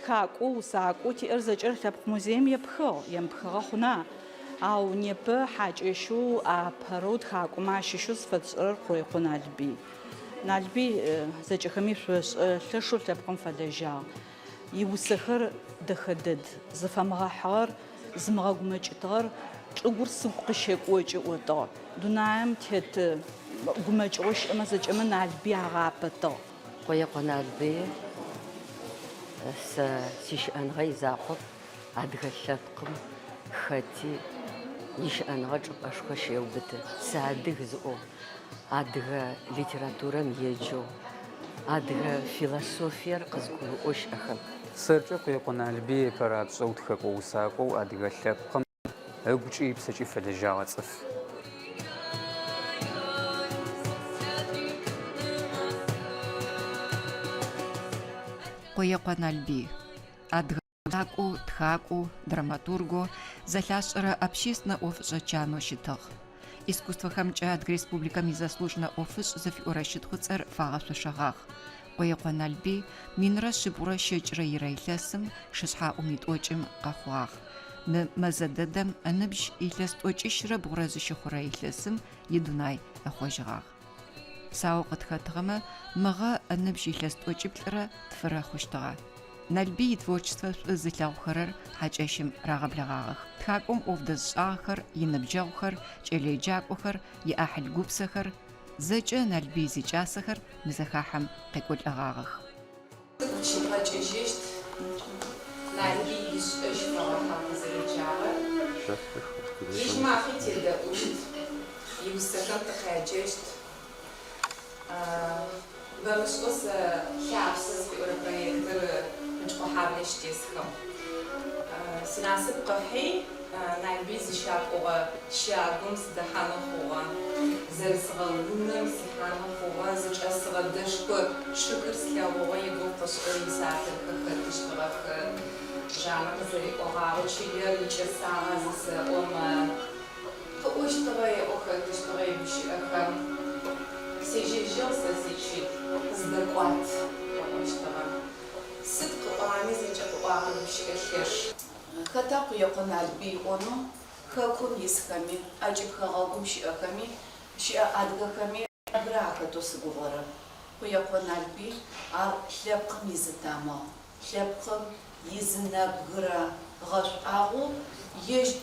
Тхакӏоу, усакӏоу тиӏэр зэкӏэр Лъэпкъ музеим епхыгъ, емыпхыгъэ хъуна? Ау непэ хьакӏэщэу апэрэу тхакӏомэ ащыщэу зыфэтшӏырэр Къуекъо Налбый. Налбый зэкӏэхэми шъошӏэ, лъэшэу лъэпкъым фэлэжьагъ. Иусэхэр дэхэ дэд. Зыфэмыгъэхьыгъэр, зымыгъэгумэкӏытыгъэр чӏыгур сыгу къыщекӏокӏы ыӏотыгъ. Дунаим тет гумэкӏыгъо щыӏэмэ зэкӏэмэ Налбый агъапэтыгъ. Къуекъо Налбый сэ сищыӏэныгъэ изакъоп, адыгэ лъэпкъым хэти ищыӏэныгъэ чӏыпӏэшхо щеубыты. Сыадыг зыӏоу, адыгэ литературэм еджэу, адыгэ философиер къызгурыӏоу щыӏэхэм. Сэркӏэ Къуекъо Налбый ыпэрапшӏэу тхэкӏо-усакӏоу адыгэ лъэпкъым ыгукӏи ыпсэкӏи фэлэжьагъэ цӏыф. Къуекъо Налбый. Адыгэ усакӏоу, тхакӏоу, драматургэу, зэлъашӏэрэ общественнэ ӏофышӏэ чанэу щытыгъ. Искусствэхэмкӏэ Адыгэ Республикэм изаслуженнэ ӏофышӏ зыфиӏорэ щытхъуцӏэр фагъэшъошэгъагъ. Къуекъо Налбый 1172-рэ илъэсым шышъхьэӏум итӏокӏым къэхъугъагъ. Мы мэзэ дэдэм ыныбжь илъэс тӏокӏищрэ бгъурэ зыщыхъурэ илъэсым идунай ыхъожьыгъагъ. Псаоу къытхэтыгъэмэ, мыгъэ ыныбжь илъэс тӏокӏиплӏырэ тфырэ хъущтыгъэ. Налбый итворчествэ шӏу зылъэгъухэрэр хьакӏэщым рагъэблэгъагъэх. Тхакӏом ӏоф дэзышӏагъэхэр, иныбджэгъухэр, кӏэлэеджакӏохэр, иӏахьыл гупсэхэр, зэкӏэ Налбый зикӏасэхэр мы зэхахьэм къекӏолӏэгъагъэх. Тыгу къэкӏыжьыщт Налбый ишӏэжь фэгъэхьыгъ тызэреджагъэр. Ежь макъи тедэӏущт, иусэхэм тыкъяджэщт. Бэмышӏэу сэ Лъапсэ зыфиӏорэ проектыр Къунчыкъохьаблэ щытесхыгъ. Синасып къыхьи, Налбый зыщапӏугъэ щагум сыдэхьанэу хъугъэ, зэрысыгъэ унэм сихьанэу хъугъэ, зычӏэсыгъэ дэшхо чъыгыр слъэгъугъэ, игугъу къышӏэу исатырхэр хэтыщтыгъэх. Жаннэ къызэриӏогъагъэу, чылэр икӏэсагъа зысэӏом, къыӏощтыгъэ еӏо хэтыщтыгъэ игущыӏэхэм. Сежьэжьыгъ сэ сичыл, къыздэкӏуат, ыӏощтыгъэ. Сыд къыӏуагъэми зэкӏэ къыӏуагъэр гущыӏэ лъэш. Хэта Къуекъо Налбый ыӏонэу хэкум исхэми, ӏэкӏыб хэгъэгум щыӏэхэми, щыӏэ адыгэхэми нэбгырэ ахэтэу сыгугъэрэп. Къуекъо Налбый ар лъэпкъым изы тамыгъ, лъэпкъым изы нэбгырэ гъэшӏуагъэу ежь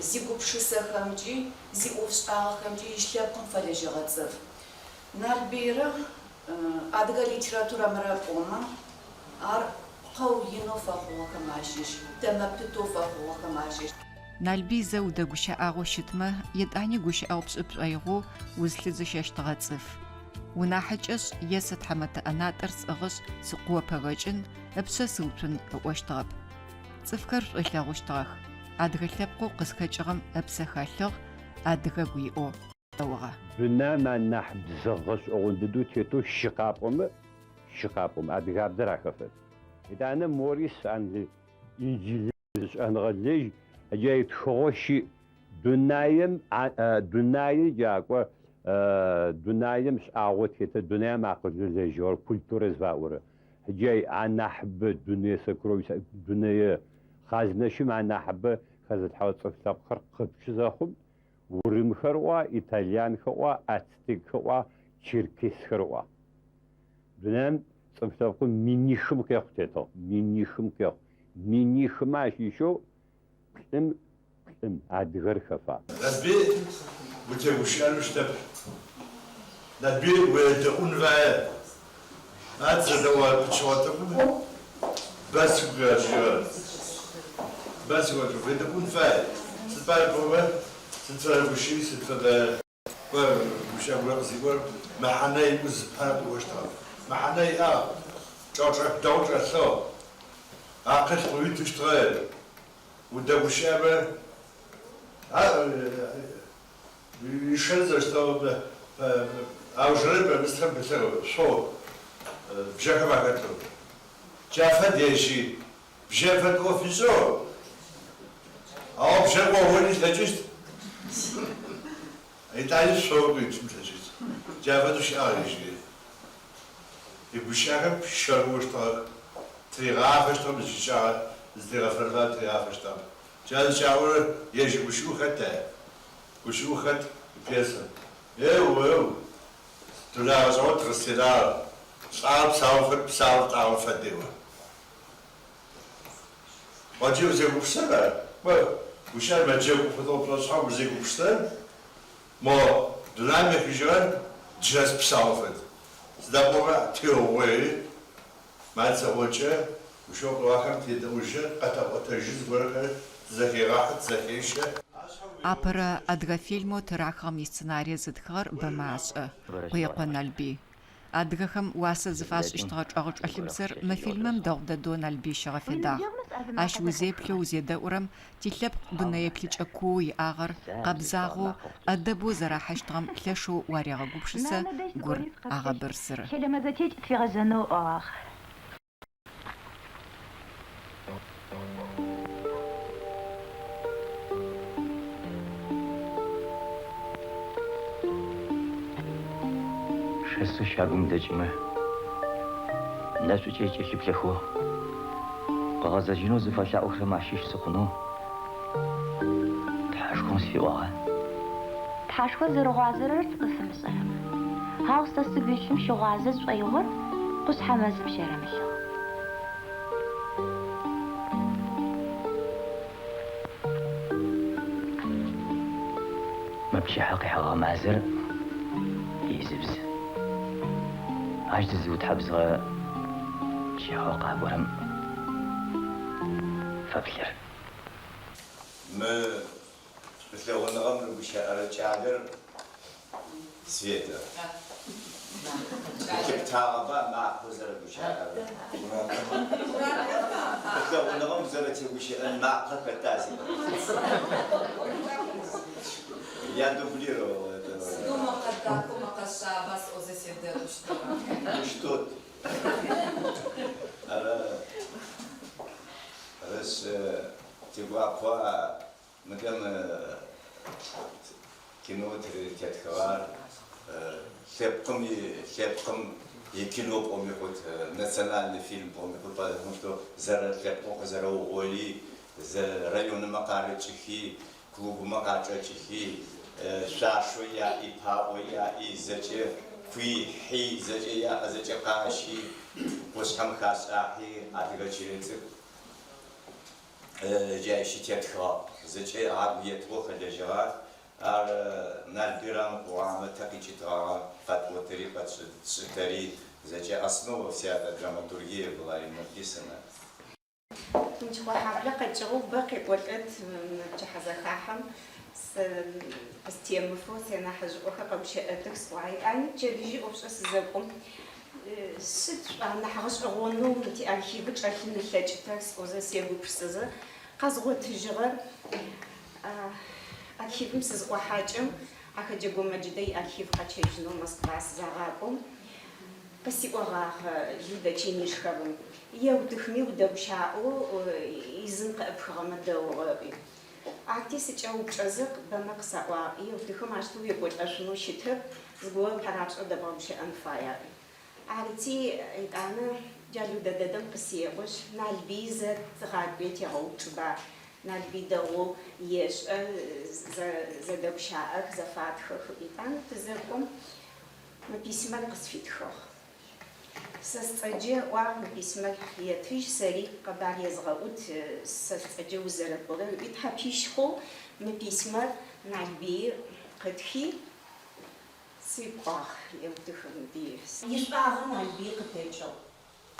зигупшысэхэмкӏи, зиӏофшӏагъэхэмкӏи ежь лъэпкъым фэлэжьэгъэ цӏыф. Налбыйрэ адыгэ литературэмрэ пӏомэ, ар пкъэу инэу фэхъугъэхэм ащыщ, тэмэ пытэу фэхъугъэхэм ащыщ. Налбый зэ удэгущыӏагъэу щытмэ, етӏани гущыӏэгъу пшӏы пшӏоигъоу узлъызыщэщтыгъэ цӏыф. Унахьыкӏэшъ е сэ тхьэмэтэ ӏэнатӏэр сӏыгъышъ сыкъыопэгэкӏын, ыпшъэ сыуцун ыӏощтыгъэп. Цӏыфхэр шӏу ылъэгъущтыгъэх. Адыгэ лъэпкъэу къызхэкӏыгъэм ыпсэ хэлъыгъ, адыгэгу иӏэу псэугъэ. Дунаим анахь бзэ гъэшӏэгъон дэдэу тетэу щы къапӏомэ, щы къапӏомэ, адыгабзэр ахэфэт. Етӏанэ Морис Англий инджылыз шӏэныгъэлэжь джа итхыгъэу щыӏ дунаим дунаир джакӏо дунаим шӏагъэу тетыр, дунаим акъылэу лэжьыгъэр, культурэ зыфаӏорэр, джа анахьыбэ дунэе сокровищ, дунэе хъазнэщым анахьыбэ хэзылъхьэгъэ цӏыф лъэпкъхэр къыпчъы зэхъум, Урымхэр ыӏуа, итальянхэр ыӏуа, ацтекхэр ыӏуа, черкесхэр ыӏуа. Дунаим цӏыф лъэпкъым минихым къехъу тетыгъ, минихым къехъу. Минихымэ ащыщэу плӏым, плӏым адыгэр хэфагъ. Налбый утегущыӏэнэу щытэп. Налбый уедэӏун фае. Ар тызэдэӏугъэ пычыгъо тӏэкӏум бэ сыгу къигъэкӏыжьыгъэр. Бэ сыгу къэкӏыгъ. Уедэӏун фае. Сыд пае пӏомэ, сыд фэдэ гущыӏи, сыд фэдэ кӏо гущыӏэ горэ къызиӏорэм, мэхьанэ иӏэу зыпарэ къыӏощтыгъэп. Мэхьанэ иӏагъ, чӏэгъчӏэлъ дэгъу чӏэлъыгъ, акъыл къыуитыщтыгъэ, удэгущыӏэмэ, ар Ишэн зэрэщытыгъэм аужырэ промыслэм пылъыгъ шъоу бжьэхэм ахэтэу. Джа фэд ежьи, бжьэм фэд ӏоф ышӏэу, ау бжьэр къоон ылъэкӏыщт, етӏани шъоу къикӏын ылъэкӏыщт. Джа фэдэу щыӏагъ ежьыри. Игущыӏэхэр щэрыощтыгъэх. Тыригъафэщтыгъэп зыщыкӏагъэр, зытыригъэфэн фаер тыригъафэщтыгъэп. Джа зыкӏаӏорэр ежь гущыӏэу хэт э? Гущыӏэу хэт пьесэм. Еу, еу, дунай гъэшӏэгъон тыкъызтенагъэр, лӏагъэр псаум фэд, псаур лӏагъэм фэд еӏо. Кӏо джы узегупшысэмэ, кӏо, гущыӏэр мэджэгу фэдэу къыпшӏошӏыхьэ узегупшысэрэм, мо дунаим ехыжьыгъэр джы нэс псаум фэд. Сыда пӏомэ теугъуеи, Мацӏэӏокӏэ, гущыӏэу къыӏуахэм тедэӏужьы, къэтэӏотэжьы зыгорэхэр тызэхегъахьэ, тызэхещэ. Апэрэ адыгэ фильмэу тырахыгъэм исценарие зытхыгъэр бэмэ ашӏэ, Къуекъо Налбый. Адыгэхэм уасэ зыфашӏыщтыгъэ чӏэгъычӏэлъыбзэр мы фильмэм дэгъу дэдэу Налбый щигъэфедагъ. Ащ узеплъэу узедэӏурэм тилъэпкъ дунэеплъыкӏэ куоу иӏагъэр, къэбзагъэу, ӏэдэбэу зэрахьэщтыгъэм лъэшэу уарегъэгупшысэ, гур агъэбырсыры. Щэлэмэ зэтекӏ тфигъэжъэнэу ыӏогъагъ. Шэсэу щагум дэкӏымэ, нэшӏукӏэ кӏэлъыплъэхэу, къыгъэзэжьынэу зыфэлъаӏохэрэм ащыщ сыхъунэу Тхьэшхом сфиӏуагъа? Тхьэшхор зэрыгъуазэрэр цӏыфым ышӏэрэп. Ау сэ сыгу илъым щыгъуазэ сшӏоигъор къушъхьэ мэзым щэрэмылъыгъ. Мы пчыхьэ къихьэгъэ мазэр изыбз. Ащ зызыутхьэбзыгъэ пчыхьэу къакӏорэм фэплъыр. Мы шӏулъэгъуныгъэм рыгущыӏэрэ кӏалэр Светэ. Лъыптагъэба макъэу зэрэгущыӏэрэр? Шӏулъэгъуныгъэм зэрэтегущыӏэн макъэ хэта зиӏэр? Я дублировала это. Сыдэу мэкъэ дахэу, мэкъэ шъаба сӏозэ седэӏущтыгъэ. Ну что ты. Ары, арышъ, тигуапэу Мыдэ мы кино тетхыгъэр лъэпкъым лъэпкъым икино пӏоми хъут, национальный фильм пӏоми хъут, потому что зэрэлъэпкъэу къызэрэугъои, районымэ къарыкӏыхи, клубымэ къачӏэкӏыхи, шъуашэу яӏи, паӏо яӏи, зэкӏэ куи, хьи, зэкӏэ яӏэ, зэкӏэ къащи, къушъхьэм хашӏахьи, адыгэ чылэ цӏыкӏу. Джай щытетхыгъ. Зэкӏэ агу етыгъэу хэлэжьэгъах. Ар Налбый рамыхъугъамэ, тэ къикӏытыгъагъэ къэтӏотэри къэтшӏытэри зэкӏэ основа вся эта драматургия была им написана. Къунчыкъохьаблэ къэкӏыгъэу бэ къекӏолӏэт мы пчыхьэзэхахьэм. Сэ къыстемыфэу сянахьыжъыӏохэр къэгущыӏэтых сӏуагъ. Етӏани пчэдыжьи ӏофшӏэ сызэкӏом Сыд шӏуа нахь гъэшӏэгъонэу мы тиархивы чӏэлъын ылъэкӏытэр сӏозэ сегупшысэзэ, къэзгъотыжьыгъэр архивым сызыӏохьакӏэм, Ахэджэго Мэджыдэ иархив къэчэжьынэу Москва сызагъакӏом, къысиӏогъагъ Люда Ченишховым, Еутыхми удэгущаӏэу изын къыӏыпхыгъэмэ дэгъугъэ ыӏуи. Арти сыкӏэупчӏэзэ, бэмэ къысаӏуагъ, Еутыхым ащтэу уекӏолӏэшъунэу щытэп, зыгорэ ыпэрапшӏэу дэбгъэгущыӏэн фай аӏуи. Арти, етӏанэ джа Людэ дэдэм къысеӏошъ, Налбый зэ тыгъакӏуи тегъэупчӏба, Налбый дэгъоу ешӏэ, зэдэгущаӏэх, зэфатхэх ыӏуи. Етӏанэ тызэкӏом, мы письмэр къысфитхыгъ. Сэ сцӏэджэ, ыӏуагъ, мы письмэр етыжь, сэри къэбар езгъэӏут, сэ сцӏэджэ узэрэкӏорэр ыӏуи, тхьэпищ хъоу мы письмэр Налбый къытхи, сыкӏуагъ Еутыхым дэжь. Ишӏуагъэ Налбый къытэкӏыгъ.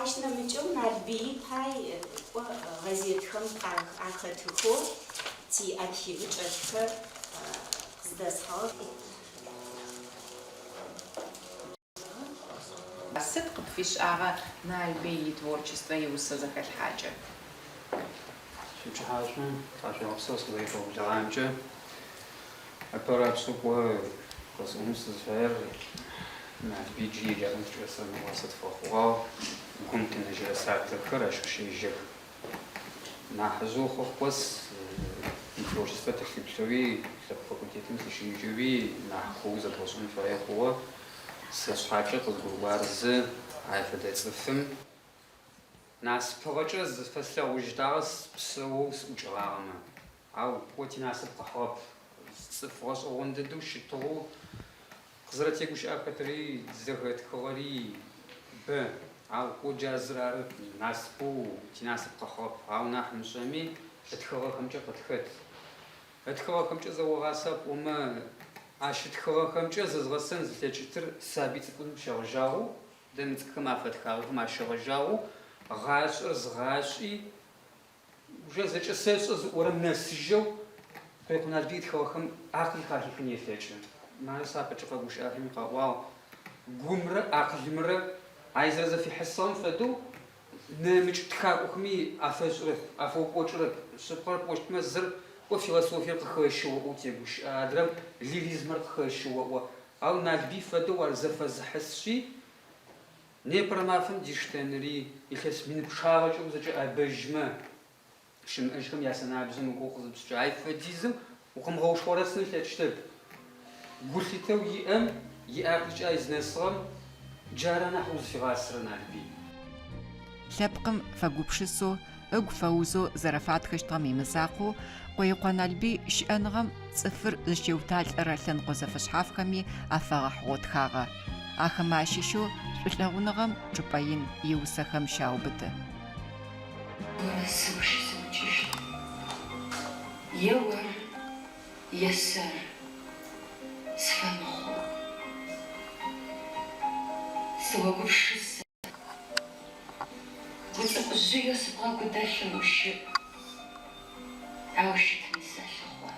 Ащ нэмыкӏэу Налбыи пай кӏо гъэзетхэм ахэтыхэу тиархивы чӏэлъхэр къыздэсхьыгъэх. Сыд къыпфишӏагъа Налбый итворчествэ иусэ зэхэлъхьакӏэ? Шъуипчыхьашӏу, тхьашъуегъэпсэу сыкъызэрепэублэгъамкӏэ. Ыпэрапшӏэу кӏо къэсӏонэу сызыфаер Налбый джы еджапӏэм тычӏэсэу нэӏуасэ тыфэхъугъагъ, гум къинэжьырэ сатырхэр ащ къыщежьэх. Нахьыжъэу хъухъ къэс итворчествэ тылъыплъэуи, лъэпкъ факультетым сыщеджэуи нахь куоу зэдгъэшӏэн фае хъугъэ. Сэ сшъхьакӏэ къызгурыӏуар зы, ай фэдэ цӏыфым. Насыпыгъэкӏэ зыфэслъэгъужьытагъэ псэоу сыӏукӏэгъагъэмэ. Ау кӏо тинасып къыхьыгъэп. Цӏыф гъэшӏэгъон дэдэу щытыгъэу къызэрэтегущыӏэхэтэри, зэхэтхыгъэри бэ. Ау кӏо джа зыр ары насыпэу тинасып къыхьыгъэп. Ау нахь мышӏэми ытхыгъэхэмкӏэ къытхэт. Ытхыгъэхэмкӏэ зэогъасэ пӏомэ, ащ ытхыгъэхэмкӏэ зызгъэсэн зылъэкӏытыр сабый цӏыкӏум щегъэжьагъэу, дэмыцӏыкӏухэм афэтхагъэхэм ащегъэжьагъэу, гъашӏэр зыгъашӏи, уже зэкӏэ сэшӏэ зыӏорэм нэсыжьэу Къуекъо Налбый ытхыгъэхэм акъыл къахихын елъэкӏы. Мары сапэкӏэ къэгущыӏэхэми къаӏуагъ, гумрэ акъылымрэ ай зэрэзэфихьысыгъэм фэдэу нэмыкӏ тхакӏохэми афэшӏырэп, афэукӏочӏырэп. Шъыпкъэр пӏощтмэ, зыр кӏо философиер къыхэщы оӏоу тегущыӏэ, адрэм лиризмэр къыхэщы оӏо. Ау Налбый фэдэу ар зэфэзыхьысшъи, непэрэ мафэм диштэнри, илъэс мин пчъагъэкӏэ узэкӏэӏэбэжьмэ, щымыӏэжьхэм ясэнабжъэм ыгугъу къызыпшӏыкӏэ, ай фэдизым укъымыгъэушхъорэцын ылъэкӏыщтэп. Гулъытэу иӏэм, иакъылкӏэ ай зынэсыгъэм джары анахь узыфигъасэрэр, Налбый. Лъэпкъым фэгупшысэу, ыгу фэузэу зэрэфатхэщтыгъэм имызакъоу, Къуекъо Налбый щыӏэныгъэм цӏыфыр зыщеуталӏэрэ лъэныкъо зэфэшъхьафхэми афэгъэхьыгъэу тхагъэ. Ахэмэ ащыщэу шӏулъэгъуныгъэм чӏыпӏэ ин иусэхэм щаубыты. Горэ сыгу щысыукӏыщт. Е оры, е сэры. Сфэмыхъоу. Сыогупшысэ. Гуцӏыкӏужъыеу сыбгъэгу дэлъым ущыӏ. Ау щытми сэлъыхъо.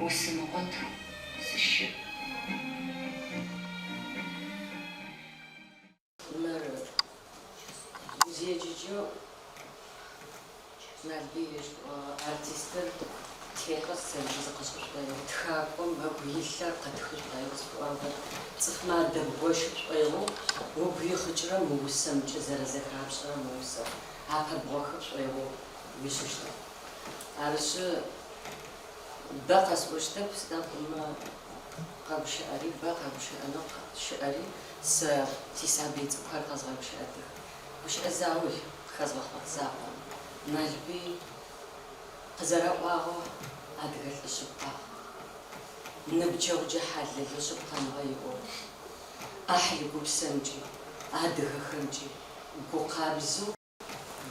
Усымыгъотэу сыщыӏ. Мыр узеджэкӏэ Налбый ежь къыӏогъэ артистыр техьэу сценэм зыкъышӏы шӏоигъу, тхакӏом ыгу илъэр къытхы шӏоигъу зыфиӏорэм фэд. Цӏыфмэ адэбгощы пшӏоигъоу угу ихъыкӏырэ мы усэмкӏэ зэрэзэхапшӏэрэ мы усэр апэбгъохы пшӏоигъоу уишӏыщтыгъ. Арышъы, бэ къэсӏощтэп, сыда пӏомэ къэгущыӏэри бэ, къэгущыӏэнэу щыӏэри сэ сисабый цӏыкӏухэр къэзгъэгущыӏэтых. Гущыӏэ заул къыхэзгъэхъот закъом. Налбый къызэраӏуагъэу адыгэ лӏы шъыпкъагъ. Ныбджэгъуджэ хьалэлэу шъыпкъэныгъэ иӏэу, ӏахьыл гупсэмкӏи, адыгэхэмкӏи гукъабзэу,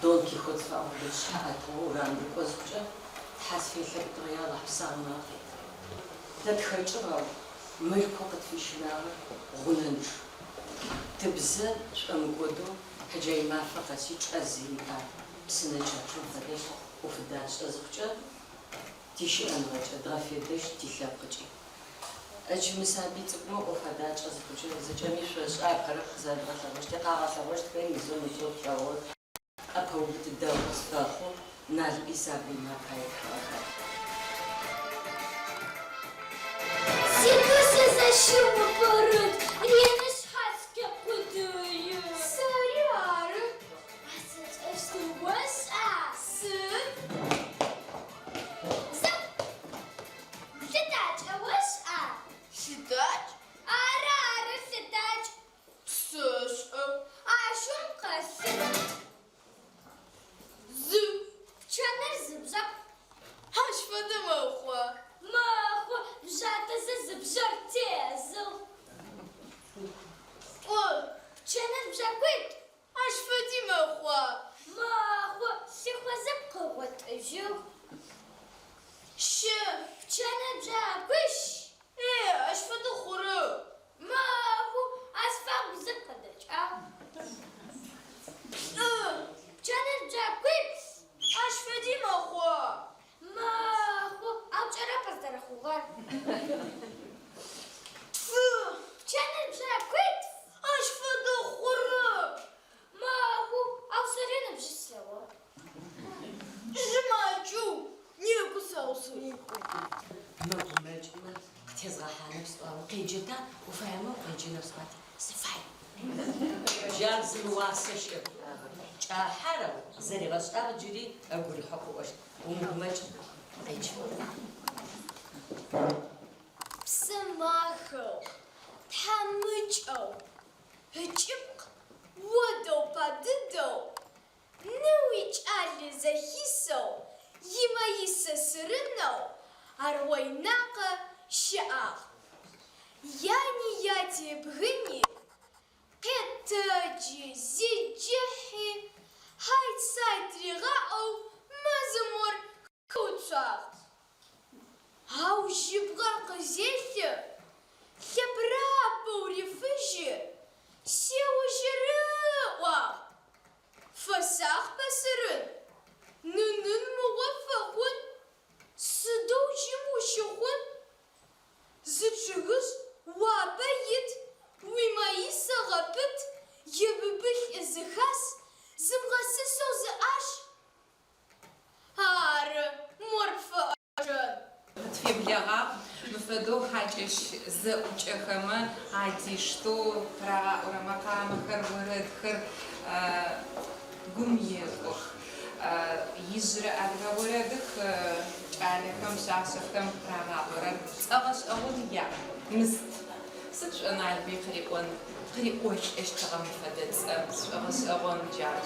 Дон Кихот фаӏоу ышъхьэ ӏэтыгъэу урамым рыкӏо зыхъукӏэ, Тхьэ сыфелъэӏутыгъэ, я Алахь, псауныгъэ къет. Тэ тхэкӏыгъ, ау мылъкоу къытфыщинагъэр гъунэнчъ. Тыбзэ шӏомыкӏодэу хьаджай мафэ къэси чӏэз имыӏэ псынэкӏэчъым фэдэлъ ӏоф датшӏэ зыхъукӏэ, тищыӏэныгъэкӏэ дгъэфедэщт тилъэпкъыкӏи. Ыджы мы сабый цӏыкӏумэ ӏоф адатшӏэ зыхъукӏэ, зэкӏэми шъошӏэ апэрэп къызэрэдгъэлъэгъощтыр, къагъэлъэгъощтхэри мызэу-мытӏоу тлъэгъугъэх. ӏэпэубыт дэгъу къысфэхъу Налбый сабыймэ апае ытхыгъэхэр. Сыдэу сызэщымыпэрэт, ренэ сшъхьац къекъудыи. Сэри ары. А сэ сшӏэщтыр ошӏа? Сыд? Зэ! Лъытакӏэ ошӏа? Лъытакӏ? Ары, ары, лъытакӏ. Сэшӏэ. Ащыгъум къэлъыт. Зы. Пчэныр зы бжъакъу. Ащ фэдэ мэхъуа? Мэхъу, бжъатэзэ зы бжъэр тезыгъ. Тӏу. Пчэныр бжъэкъуитӏу. Ащ фэди мэхъуа? Мэхъу, лъыхъозэ къыгъотыжьыгъ. Щы. Пчэныр бжъэкъуищ. Е, ащ фэдэ хъурэп. Мэхъу, азыфагу зы къыдэкӏагъ. Плӏы. Пчэныр бжъэкъуиплӏ. Ащ фэди мэхъуа? Мэхъу, ау пшӏэрэп зэрэхъугъэр. Тфы. Пчэныр бжъэкъуитф. Ащ фэдэ хъурэп. Мэхъу, ау сэри ныбжьи слъэгъугъэп. Жьы макӏэу, некӏо сэгъусэу. Мэгумэкӏымэ, къытезгъэхьанэп сӏуагъэ. Къеджэта, уфаемэ укъеджэнэп сӏуати, сыфай. Джар зымыуасэ щыӏэп. Кӏахьэрэу зэригъэшӏагъ джыри ыгу рихьэу къыӏощт. Умыгумэкӏ, къедж. Псы махэу, тхьамыкӏэу, ыкӏыпкъ одэу па дыдэу. зэхисэу, имаисэ сырынэу Аргъойнакъэ щыӏагъ. Яни яти ыбгыни, къетэджи, зиджыхьи, хьайт-сайт ригъаӏоу мэзым мор хэуцуагъ. Ау жьыбгъэр къызелъы, лъэпрапэу рифыжьи, сеожьыры ыӏуагъ. Фэсакъ, Пэсырын, нынын мыгъо пфэхъун, сыдэу жьым ущыхъун? Зы чъыгыжъ уапэ ит, уимаисэ гъэпыт, ебыбы лӏы зыхас, зыбгъэсысэу зыӏаш. Ары, мор пфэӏэжэн. Къытфеблэгъагъ мы фэдэу хьакӏэщ зэӏукӏэхэмэ адиштэу къырагъаӏорэ мэкъамэхэр, орэдхэр гум екӏух. Ижъырэ адыгэ орэдых кӏалэхэм, пшъашъэхэм рагъаӏорэр. Цӏэ гъэшӏэгъон яӏ, Мыст. Сыд шъуӏо Налбый къыриӏон, къыриӏолӏэщтыгъэ мы фэдэ цӏэм, сшӏогъэшӏэгъон джар.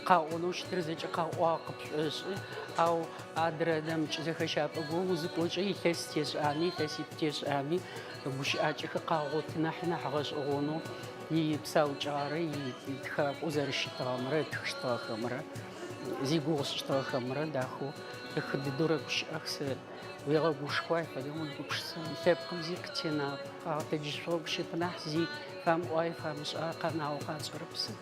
Къаӏонэу щытыр зэкӏэ къаӏуагъ къыпшӏошӏы, ау адрэ нэмыкӏ зэхэщапӏэ горэм узыкӏокӏэ илъэс тешӏами, илъэситӏу тешӏами гущыӏакӏэхэр къагъоты нахьи нахь гъэшӏэгъонэу ипсаукӏагъэрэ итхакӏоу зэрэщытыгъэмрэ ытхыщтыгъэхэмрэ зигугъу ышӏыщтыгъэхэмрэ дахэу дэхэ дыдэу рэгущыӏэх. Сэ уегъэгушхо ай фэдэм уегупшысэ. Лъэпкъым зи къытенагъэп, къагъэтэджышъугъэу щыт нахь зи фамыӏуагъи фамышӏагъи къэнагъэу къатшӏэрэп сэ.